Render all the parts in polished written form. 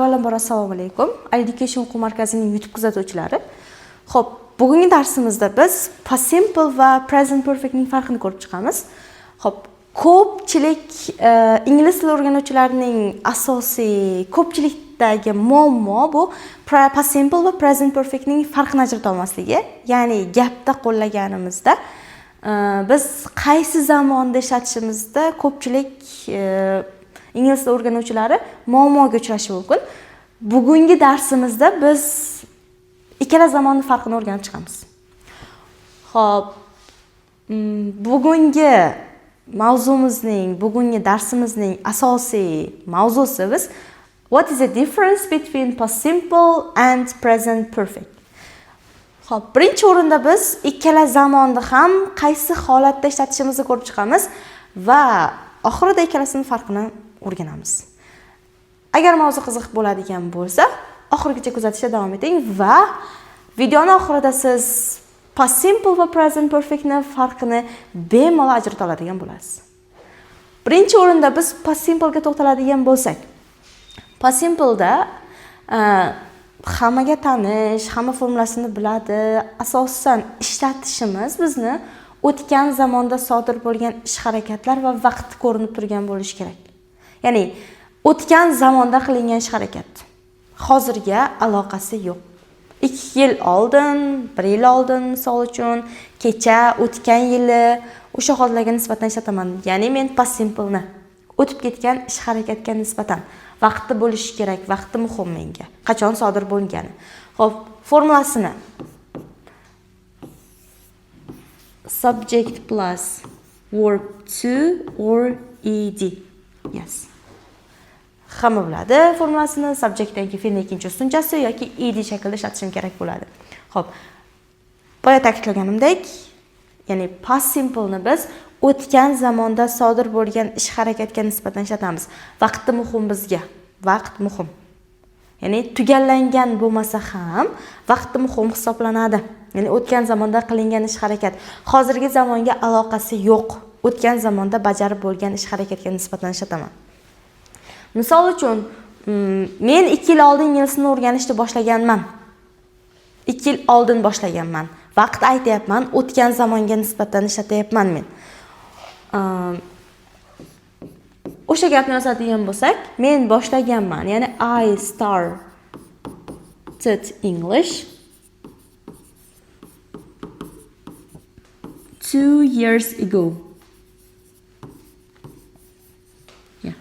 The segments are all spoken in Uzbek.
Avvalambor assalomu alaykum. Education o'quv markazining YouTube kuzatuvchilari. Xo'p, bugungi darsimizda biz past simple va present perfectning farqini ko'rib chiqamiz. Xo'p, ko'pchilik ingliz tili o'rganuvchilarning asosiy ko'pchilikdagi muammo bu past simple va present perfectning farqini ajrata olmasligi. Ya'ni gapda qo'llaganimizda biz qaysi zamonda ishlatishimizda ko'pchilik ingliz tili o'rganuvchilari muammoga uchrashi mumkin. Bugungi darsimizda biz ikkala zamonni farqini o'rganib chiqamiz. Xo'p, bugungi mavzumizning, bugungi darsimizning asosiy mavzusi biz what is the difference between past simple and present perfect? Xo'p, birinchi o'rinda biz ikkala zamonni ham qaysi holatda ishlatishimizni ko'rib chiqamiz va oxirida ikkalasining farqini o'rganamiz. Agar mavzu qiziq bo'ladigan bo'lsa, oxirigacha kuzatishda davom eting va videoni oxirida siz past simple va present perfectni farqini bemalol ajrata oladigan bo'lasiz. Birinchi o'rinda biz past simplega to'xtaladigan bo'lsak, past simpleda hammaga tanish, hamma formulasini biladi. Asosan ishlatishimiz bizni o'tgan zamonda sodir bo'lgan ish-harakatlar va vaqt ko'rinib turgan bo'lishi kerak. Ya'ni o'tgan zamonda qilingan ish-harakat hozirga aloqasi yo'q. 2 yil oldin, 1 yil oldin misol uchun, kecha, o'tgan yili o'sha holatlarga nisbatan ishlataman. Ya'ni men past simpleni o'tib ketgan ish-harakatga nisbatan vaqti bo'lishi kerak, vaqti muhim menga. Qachon sodir bo'lgani. Xo'p, formulasini subject plus verb 2 or ed. Yes. Hamma biladi formulasini, subjectdan keyin fe'lning ikkinchi ustunchasi yoki ed shaklida ishlatishim kerak bo'ladi. Xo'p. Boya ta'kidlaganimdek, ya'ni past simpleni biz o'tgan zamonda sodir bo'lgan ish-harakatga nisbatan ishlatamiz. Vaqti muhim bizga. Vaqt muhim. Ya'ni tugallangan bo'lmasa ham vaqti muhim hisoblanadi. Ya'ni o'tgan zamonda qilingan ish-harakat hozirgi zamonga aloqasi yo'q. O'tgan zamonda bajarib bo'lgan ish-harakatga nisbatan ishlataman. Misol uchun, men 2 yil oldin ingliz tilini o'rganishni boshlaganman. 2 yil oldin boshlaganman. Vaqt aytyapman, o'tgan zamonga nisbatan ishlatyapman men. O'sha gapni yozadigan bo'lsak, men boshlaganman, ya'ni I started English 2 years ago. Yeah.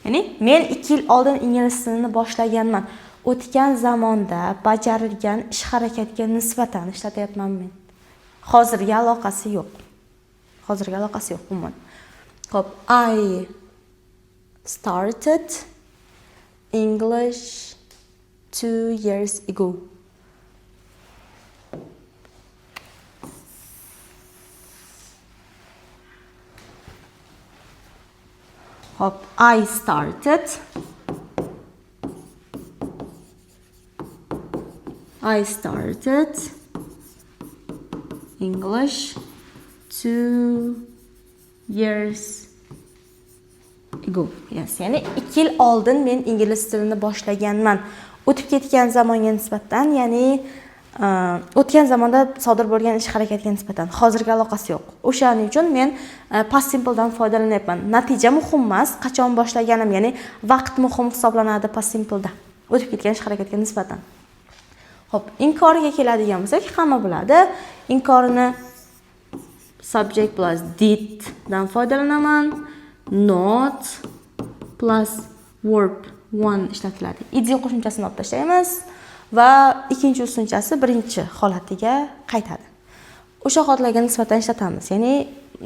Ya'ni men 2 yil oldin ingliz tilini boshlaganman. O'tgan zamonda bajarilgan ish-harakatga nisbatan ishlatyapman men. Hozirga aloqasi yo'q. Hozirga aloqasi yo'q umuman. Xo'p, I started English 2 years ago. Xo'p, I started English 2 years ago. Yes, ya'ni 2 yil oldin men ingliz tilini boshlaganman. O'tib ketgan zamonga nisbatan, ya'ni o'tgan zamonda sodir bo'lgan ish-harakatga nisbatan hozirgi aloqasi yo'q. O'shaning uchun men past simpledan foydalanyapman. Natija muhim emas, qachon boshlaganim, ya'ni vaqt muhim hisoblanadi past simpleda. O'tib ketgan ish-harakatga nisbatan. Xo'p, inkoriga keladigan bo'lsak, hamma biladi. Inkorini subject plus did dan foydalanaman. Not plus verb 1 ishlatiladi. Ed qo'shimchasini olib tashlaymiz va ikkinchi ustunchasi birinchi holatiga qaytadi. O'sha holatlarga nisbatan ishlatamiz. Ya'ni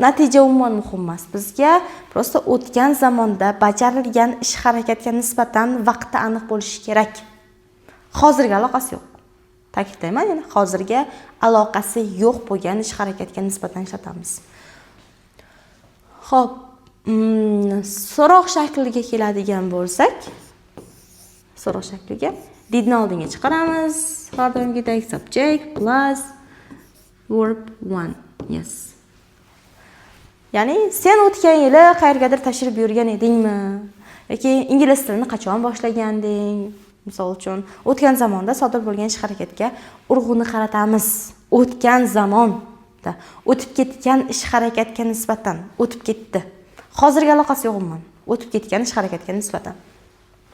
natija umuman muhim emas bizga, prosta o'tgan zamonda bajarilgan ish-harakatga nisbatan vaqti aniq bo'lishi kerak. Hozirga aloqasi yo'q. Ta'kidlayman, ya'ni hozirga aloqasi yo'q bo'lgan ish-harakatga nisbatan ishlatamiz. Xo'p, so'roq shakliga keladigan bo'lsak, so'roq shakliga didni oldinga chiqaramiz. Har doimgidek subject plus verb 1. Yes. Ya'ni sen o'tgan yili qayergadir tashrif buyurgan edingmi? Yoki ingliz tilini qachon boshlaganding? Misol uchun, o'tgan zamonda sodir bo'lgan ish harakatga urg'uni qaratamiz. O'tgan zamonda o'tib ketgan ish harakatga nisbatan o'tib ketdi. Hozirgi aloqasi yo'q umuman. O'tib ketgan ish harakatga nisbatan.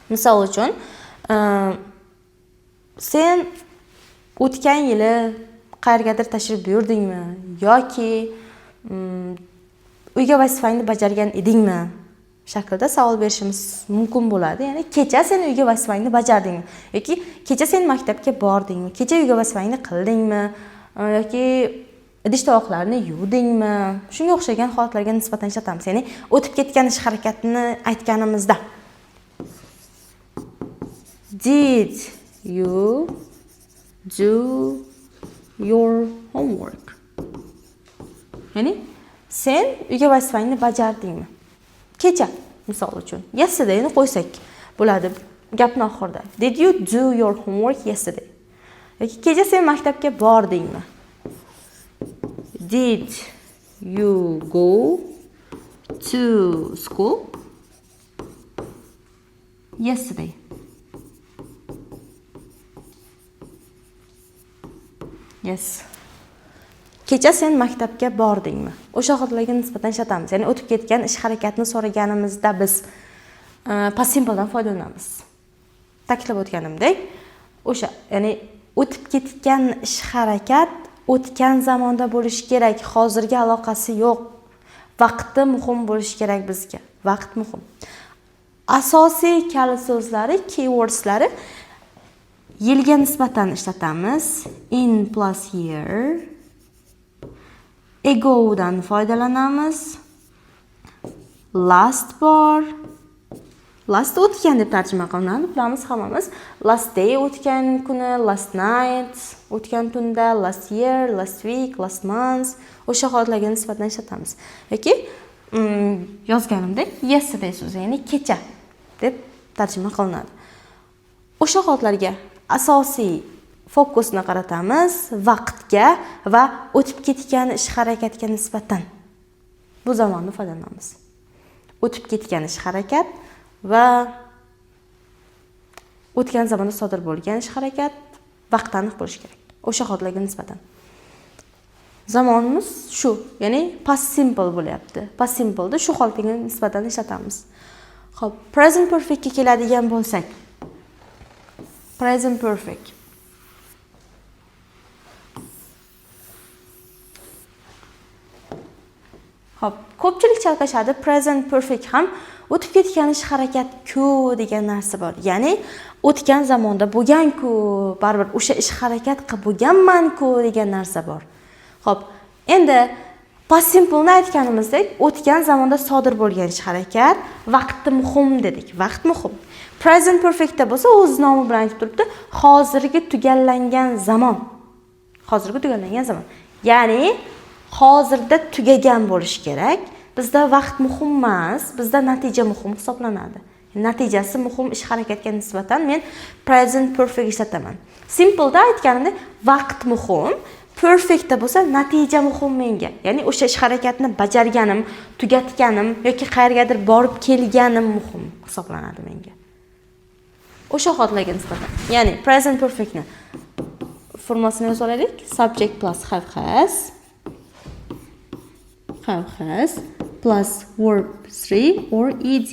Misol uchun, sen o'tgan yili qayergadir tashrif buyurdingmi yoki uyga vazifangni bajargan edingmi shaklida savol berishimiz mumkin bo'ladi. Ya'ni kecha sen uyga vazifangni bajardingmi yoki kecha sen maktabga bordingmi, kecha uyga vazifangni qildingmi yoki idish tovoqlarni yuvdingmi, shunga o'xshagan holatlarga nisbatan ishlatamiz. Ya'ni o'tib ketgan ish harakatini aytganimizda did you do your homework? Ya'ni sen uyga vazifangni bajardingmi? Kecha misol uchun yesterdayni qo'ysak bo'ladi gapni oxirida. Did you do your homework yesterday? Yoki kecha sen maktabga bordingmi? Did you go to school yesterday? Yes. Kecha sen maktabga bordingmi? O'sha holatlarga nisbatan ishlatamiz. Ya'ni o'tib ketgan ish harakatni so'raganimizda biz past simpledan foydalanamiz. Ta'kidlab o'tganimdek, o'sha, ya'ni o'tib ketgan ish harakat o'tgan zamonda bo'lishi kerak, hozirgi aloqasi yo'q. Vaqti muhim bo'lishi kerak bizga. Vaqt muhim. Asosiy kalit so'zlari, keywordslari yilga nisbatan ishlatamiz. In plus year. Ago'dan foydalanamiz. Last bor. Last o'tgan deb tarjima qilinadi, bilamiz hammamiz. Last day o'tgan kuni, last night o'tgan tunda, last year, last week, last month o'sha holatlarga nisbatan ishlatamiz. Yoki yozganimdek yesterday so'zi, ya'ni kecha deb tarjima qilinadi. O'sha holatlarga asosiy fokusni qaratamiz, vaqtga va o'tib ketgan ish harakatga nisbatan bu zamonni foydalanamiz. O'tib ketgan ish harakat va o'tgan zamonda sodir bo'lgan ish harakat vaqt aniq bo'lishi kerak. O'sha holatlarga nisbatan. Zamonimiz shu, ya'ni past simple bo'lyapti. Past simpleda shu holatga nisbatan ishlatamiz. Xo'p, present perfect ga keladigan bo'lsak. Present perfect. Xo'p, ko'pchilik chalkashadi, present perfect ham o'tib ketgan ish harakat-ku degan narsa bor. Ya'ni o'tgan zamonda bo'lgan-ku, baribir o'sha ish harakat qilib bo'lganman-ku degan narsa bor. Xo'p, endi past simpleni aytganimizdek, o'tgan zamonda sodir bo'lgan ish harakat vaqti muhim dedik. Vaqt muhim. Present perfectda bo'lsa o'z nomi bilan aytib turibdi, hozirgi tugallangan zamon. Hozirgi tugallangan zamon. Ya'ni hozirda tugagan bo'lishi kerak. Bizda vaqt muhim emas, bizda natija muhim hisoblanadi. Natijasi muhim ish harakatga nisbatan men present perfect ishlataman. Simpleda aytganimdek, vaqt muhim, perfectda bo'lsa natija muhim menga. Ya'ni o'sha ish harakatni bajarganim, tugatganim yoki qayergadir borib kelganim muhim hisoblanadi menga. O'sha holatlarga nisbatan. Ya'ni present perfectni formulasini yozib olaylik. Subject plus have has. Have has plus verb 3 or ed.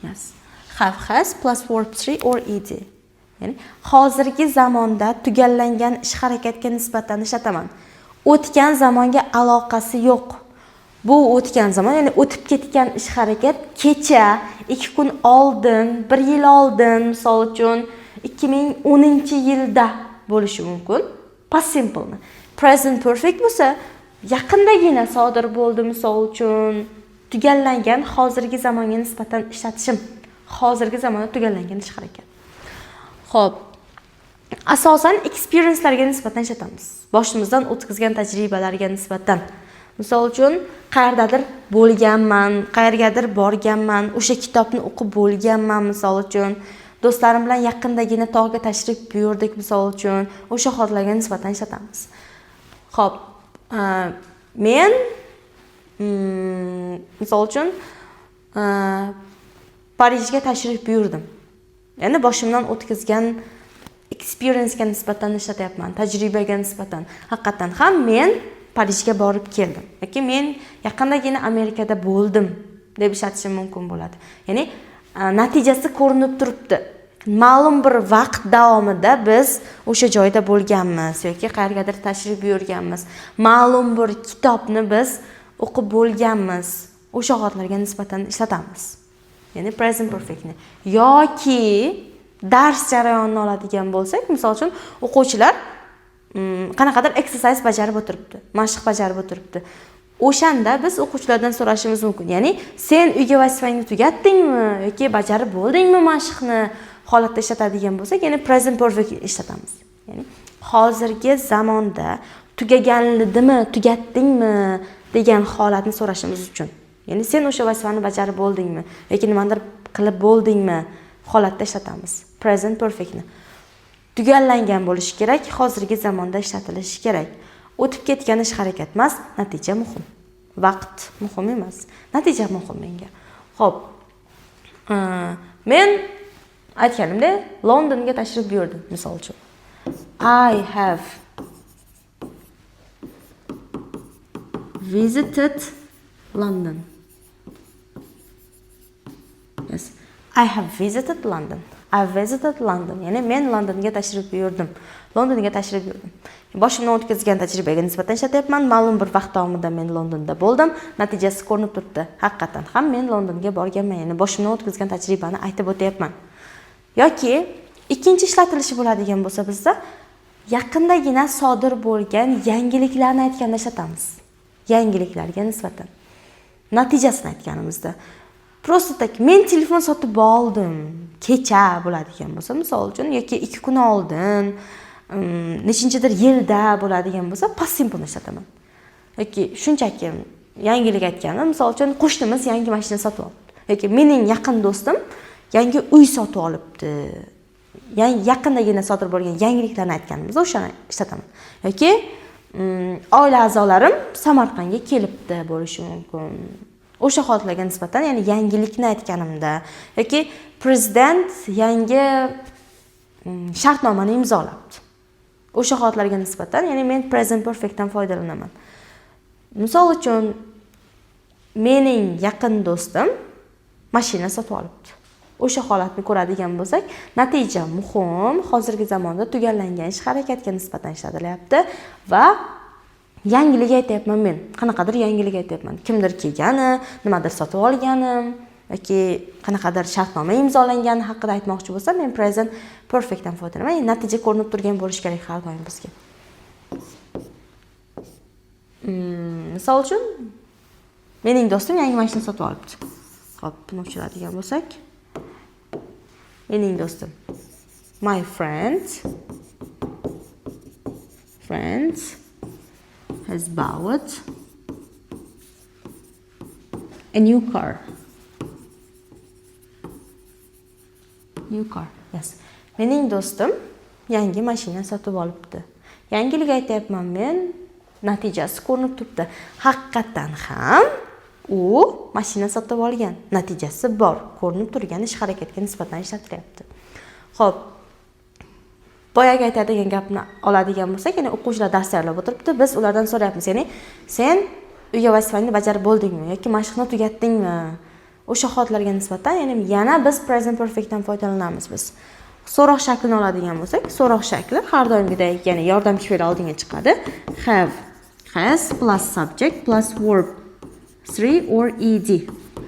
Yes. Have has plus verb 3 or ed. Ya'ni hozirgi zamonda tugallangan ish harakatga nisbatan ishlataman. O'tgan zamonga aloqasi yo'q. Bu o'tgan zamon, ya'ni o'tib ketgan ish harakat kecha, 2 kun oldin, 1 yil oldin, misol uchun 2010-yilda bo'lishi mumkin. Past simpleni. Present perfect bo'lsa yaqindagina sodir bo'ldi, misol uchun tugallangan hozirgi zamonga nisbatan ishlatishim. Hozirgi zamonda tugallangan ish harakat. Xo'p, asosan experiencelarga nisbatan ishlatamiz. Boshimizdan o'tkazgan tajribalarga nisbatan. Misol uchun, qayerdadir bo'lganman, qayergadir borganman, o'sha kitobni o'qib bo'lganman, misol uchun. Do'stlarim bilan yaqindagina tog'ga tashrif buyurdik, misol uchun. O'sha holatlarga nisbatan ishlatamiz. Xo'p, men misol uchun Parijga tashrif buyurdim. Ya'ni boshimdan o'tkazgan experience'ga nisbatan ishlatyapman, tajribaga nisbatan. Haqiqatan ham men Parijga borib keldim yoki men yaqindagina Amerikada bo'ldim deb ishlatishim mumkin bo'ladi. Ya'ni natijasi ko'rinib turibdi. Ma'lum bir vaqt davomida biz o'sha joyda bo'lganmiz yoki qayergadir tashrif buyurganmiz. Ma'lum bir kitobni biz o'qib bo'lganmiz. O'sha holatlarga nisbatan ishlatamiz. Ya'ni present perfectni. Yoki dars jarayonini oladigan bo'lsak, misol uchun, o'quvchilar qanaqadir exercise bajarib o'tiribdi, mashq bajarib o'tiribdi. O'shanda biz o'quvchilardan so'rashimiz mumkin. Ya'ni sen uyga vazifangni tugatdingmi yoki bajarib bo'ldingmi mashqni holatda ishlatadigan bo'lsak, ya'ni present perfect ishlatamiz. Ya'ni hozirgi zamonda tugaganidimi, tugatdingmi degan holatni so'rashimiz uchun. Ya'ni sen o'sha vazifani bajarib bo'ldingmi yoki nimadir qilib bo'ldingmi holatda ishlatamiz present perfectni. Tugallangan bo'lishi kerak, hozirgi zamonda ishlatilishi kerak. O'tib ketgan ish harakat emas, natija muhim. Vaqt muhim emas, natija muhim menga. Ho'p, men aytganimdek, Londonga tashrif buyurdim, misol uchun. I have visited London. Yes, I have visited London. I visited London, ya'ni men Londonga tashrif buyurdim. Londonga tashrif buyurdim. Boshimdan o'tkazgan tajribaga nisbatan ishlatyapman. Ma'lum bir vaqt davomida men Londonda bo'ldim, natijasi ko'rinib turibdi. Haqiqatan ham men Londonga borganman, ya'ni boshimdan o'tkazgan tajribani aytib o'tyapman. Yoki ikkinchi ishlatilishi bo'ladigan bo'lsa, bizda yaqindagina sodir bo'lgan yangiliklarni aytganda ishlatamiz. Yangiliklarga nisbatan natijasini aytganimizda, просто так men telefon sotib oldim kecha bo'ladigan bo'lsa, misol uchun, yoki 2 kun oldin, nechinchidir yilda bo'ladigan bo'lsa, past simple ishlataman. Yoki shunchaki yangilik aytganim, misol uchun, qo'shnimiz yangi mashina sotib olibdi yoki mening yaqin do'stim yangi uy sotib olibdi. Yaqindagina sodir bo'lgan yangiliklarni aytganimizda o'shani ishlataman. Yoki oila a'zolarim Samarqandga kelibdi bo'lishi mumkin. O'sha holatlarga nisbatan, ya'ni yangilikni aytganimda yoki prezident yangi shartnomani imzolabdi, o'sha holatlarga nisbatan, ya'ni men present perfectdan foydalanaman. Misol uchun, mening yaqin do'stim mashina sotib olibdi. O'sha holatni ko'radigan bo'lsak, natija muhim, hozirgi zamonda tugallangan ish harakatga nisbatan ishlatilyapti va yangilik aytyapman men, qanaqadir yangilik aytyapman: kimdir kelgani, nimadir sotib olganim yoki qanaqadir shartnoma imzolangani haqida aytmoqchi bo'lsam, men present perfectdan foydalanaman. Ya'ni natija ko'rinib turgan bo'lishi kerak har doim bizga. Misol uchun, mening do'stim yangi mashina sotib olibdi. Ho'p, buni o'chiradigan bo'lsak, mening do'stim, my friend has bought a new car. New car, yes. Mening do'stim yangi mashina sotib olibdi. Yangilik aytyapman men, natijasi ko'rinib turibdi. Haqiqatdan ham u mashina sotib olgan, natijasi bor, ko'rinib turgan ish harakatga nisbatan ishlatilyapti. Ho'p, boyagi aytadigan gapni oladigan bo'lsak, ya'ni o'quvchilar dars tayyorlab o'tiribdi, biz ulardan so'rayapmiz, ya'ni sen uyga vazifangni bajarib bo'ldingmi yoki mashqni tugatdingmi, o'sha holatlarga nisbatan, ya'ni yana biz present perfectdan foydalanamiz. Biz so'roq shaklini oladigan bo'lsak, so'roq shakli har doimgidek, ya'ni yordamchi fe'l oldinga chiqadi, have, has plus subject plus verb 3 or ed.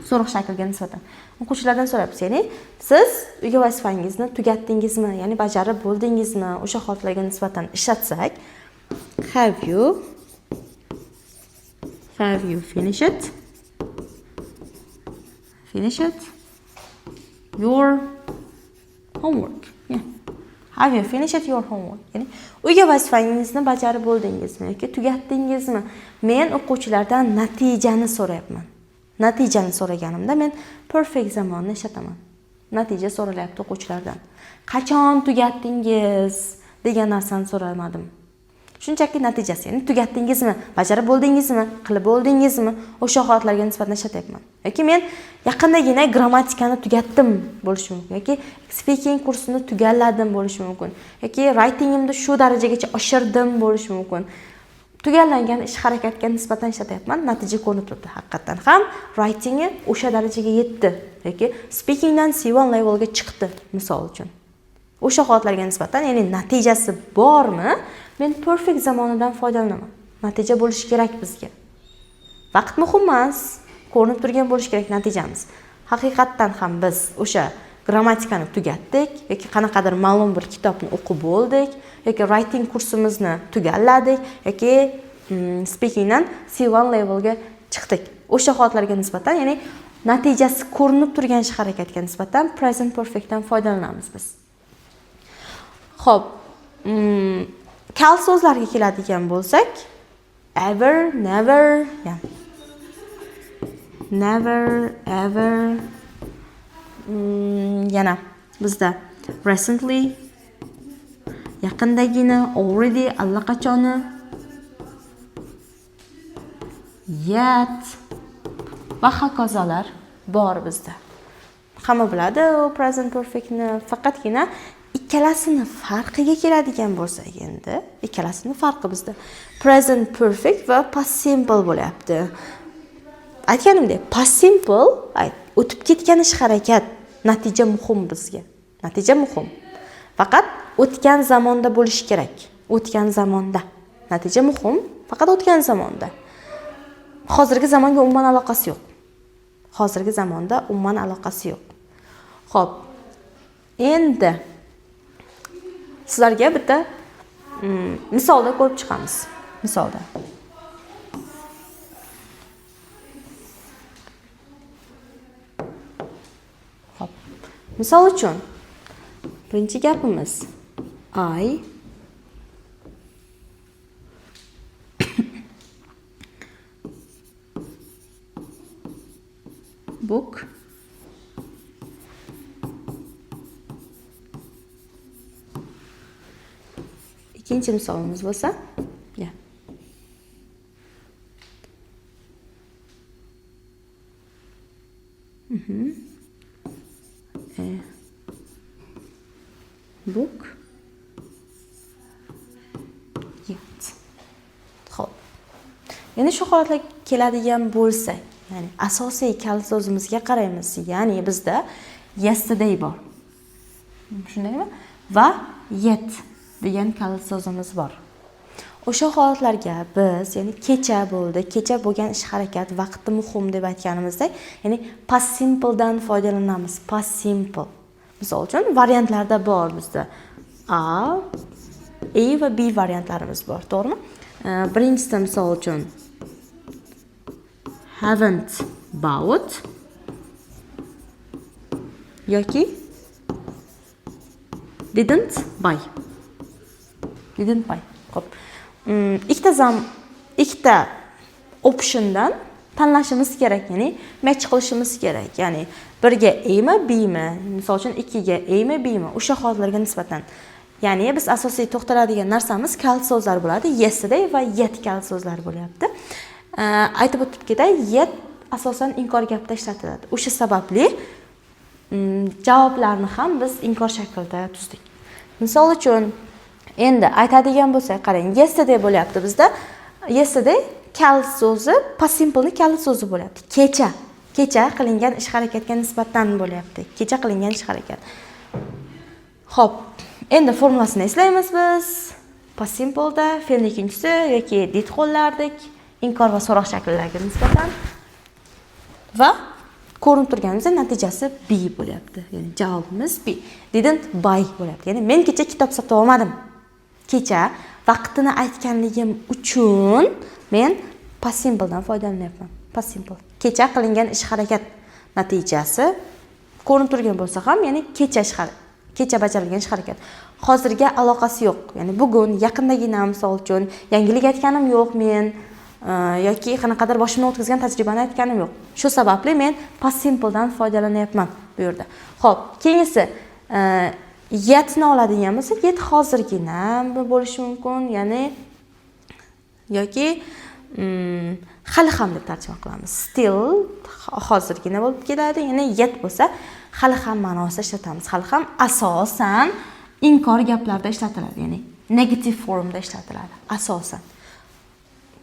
So'roq shakliga nisbatan o'quvchilardan so'rayapmiz, ya'ni siz uyga vazifangizni tugatdingizmi, ya'ni bajarib bo'ldingizmi, o'sha holatlarga nisbatan ishlatsak, have you finished your homework? Yeah. Have you finished your homework? Ya'ni uyga vazifangizni bajarib bo'ldingizmi yoki tugatdingizmi? Men o'quvchilardan natijani so'rayapman. Natijani so'raganimda men perfect zamonni ishlataman. Natija so'ralyapti o'quvchilardan. Qachon tugatdingiz degan narsani so'ramadim. Shunchaki natijasi, ya'ni tugatdingizmi, bajarib bo'ldingizmi, qilib bo'ldingizmi, o'sha holatlarga nisbatan ishlatyapman. Yoki men yaqindagina grammatikani tugatdim bo'lishi mumkin, yoki speaking kursini tugalladim bo'lishi mumkin, yoki writingimni shu darajagacha oshirdim bo'lishi mumkin. Tugallangan ish harakatga nisbatan ishlatyapman, natija ko'rinib turibdi. Haqiqatan ham writingi o'sha darajaga yetdi yoki speakingdan C1 levelga chiqdi misol uchun. O'sha holatlarga nisbatan, ya'ni natijasi bormi, men perfect zamonidan foydalanaman. Natija bo'lishi kerak bizga. Vaqt muhim emas, ko'rinib turgan bo'lishi kerak natijamiz. Haqiqatdan ham biz o'sha grammatikani tugatdik yoki qanaqadir ma'lum bir kitobni o'qib bo'ldik yoki writing kursimizni tugalladik yoki speakingdan C1 levelga chiqdik. O'sha holatlarga nisbatan, ya'ni natijasi ko'rinib turgan ish harakatga nisbatan present perfectdan foydalanamiz biz. Xo'p, kal so'zlarga keladigan bo'lsak, ever, never, yeah. Never, ever, yana bizda recently, yaqindagina, already, allaqachoni, yet va hokazolar bor bizda. Hamma biladi u present perfectni, faqatgina ikkalasini farqiga keladigan bo'lsak, endi ikkalasini farqi bizda present perfect va past simple bo'lyapti. Aytganimdek, past simple o'tib ketgan ish harakat, natija muhim bizga. Natija muhim. Faqat o'tgan zamonda bo'lishi kerak. O'tgan zamonda. Natija muhim, faqat o'tgan zamonda. Hozirgi zamonga umuman aloqasi yo'q. Hozirgi zamonda umuman aloqasi yo'q. Xo'p, endi sizlarga bitta misolda ko'rib chiqamiz. Misolda. Xo'p. Misol uchun birinchi gapimiz I book ikkinchi misolimiz bo'lsa, yeah. A book yet. Xo'p. Endi shu holatlar keladigan bo'lsa, ya'ni asosiy kalit so'zimizga qaraymiz. Ya'ni bizda yesterday bor. Shundaymi? Va yet degan kalit so'zimiz bor. O'sha holatlarga biz, ya'ni kecha bo'ldi, kecha bo'lgan ish harakat vaqti muhim deb aytganimizdek, ya'ni past simple dan foydalanamiz. Past simple. Misol uchun variantlarda bor bizda A, E va B variantlarimiz bor, to'g'rimi? Birinchisi misol uchun haven't bought yoki didn't buy. Didn't buy. Xo'p. Ikkita optiondan tanlashimiz kerak, ya'ni match qilishimiz kerak. Ya'ni birga A mi, B mi? Misol uchun ikkiga A mi, B mi? O'sha holatlarga nisbatan. Ya'ni biz asosiy to'xtaladigan narsamiz kalit so'zlar bo'ladi. Yesterday va yet kalit so'zlari bo'lyapti. Aytib o'tib ketay, yet asosan inkor gapda ishlatiladi. O'sha sababli javoblarni ham biz inkor shaklida tuzdik. Misol uchun endi aytadigan bo'lsak, qarang, yesterday bo'lyapti bizda. Yesterday kalit so'zi, past simpleni kalit so'zi bo'lyapti. Kecha. Kecha qilingan ish harakatga nisbatan bo'lyapti. Kecha qilingan ish harakat. Xo'p, endi formulasini eslaymiz biz. Past simpleda fe'lning ikkinchisi yoki did qo'llardik, inkor va so'roq shakllariga nisbatan. Va ko'rinib turganimizda natijasi B bo'lyapti. Ya'ni javobimiz B. Didn't buy bo'lyapti. Ya'ni men kecha kitob sotib olmadim. Kecha vaqtini aytganligim uchun men past simpledan foydalanyapman. Past simple. Kecha qilingan ish harakat natijasi ko'rinib turgan bo'lsa ham, ya'ni kecha bajarilgan ish harakat. Hozirga aloqasi yo'q. Ya'ni bugun yaqindagina misol uchun yangilik aytganim yo'q men, yoki qanaqadir boshimdan o'tkazgan tajribani aytganim yo'q. Shu sababli men past simpledan foydalanyapman bu yerda. Xo'p, keyingisi, yetni oladigan bo'lsak, yet hozirgina bo'lishi mumkin, ya'ni Yoki hali ham deb tarjima qilamiz. Still hozirgina bo'lib keladi, yana yet bo'lsa hali ham ma'nosida ishlatamiz. Hali ham asosan inkor gaplarda ishlatiladi, ya'ni negative formda ishlatiladi asosan.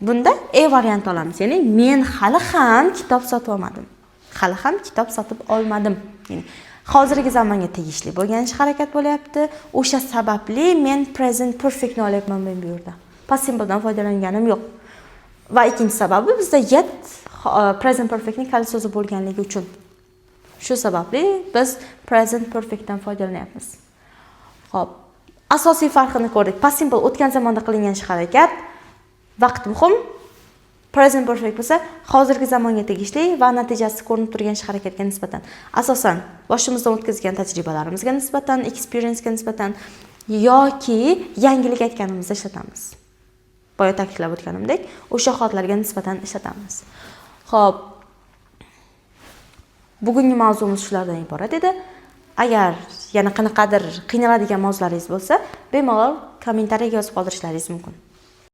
Bunda E varianti olamiz, ya'ni men hali ham kitob sotib olmadim. Hali ham kitob sotib olmadim. Ya'ni hozirgi zamonga tegishli bo'lgan ish harakat bo'lyapti. O'sha sababli men present perfectni olyapman men bu yerda. Past simpledan foydalanganim yo'q. Va ikkinchi sababi, bizda yet present perfectning kalit so'zi bo'lganligi uchun. Shu sababli biz present perfectdan foydalanyapmiz. Xo'p, asosiy farqini ko'rdik. Past simple o'tgan zamonda qilingan ish harakat, vaqt muhim. Present perfect bo'lsa hozirgi zamonga tegishli va natijasi ko'rinib turgan ish harakatga nisbatan, asosan boshimizdan o'tkazgan tajribalarimizga nisbatan, experiencega nisbatan yoki yangilik aytganimizda ishlatamiz. Boya ta'kidlab o'tganimdek, o'sha holatlarga nisbatan ishlatamiz. Xo'p, bugungi mavzumiz shulardan iborat edi. Agar yana qanaqadir qiynaladigan mavzularingiz bo'lsa, bemalol kommentariyaga yozib qoldirishlaringiz mumkin.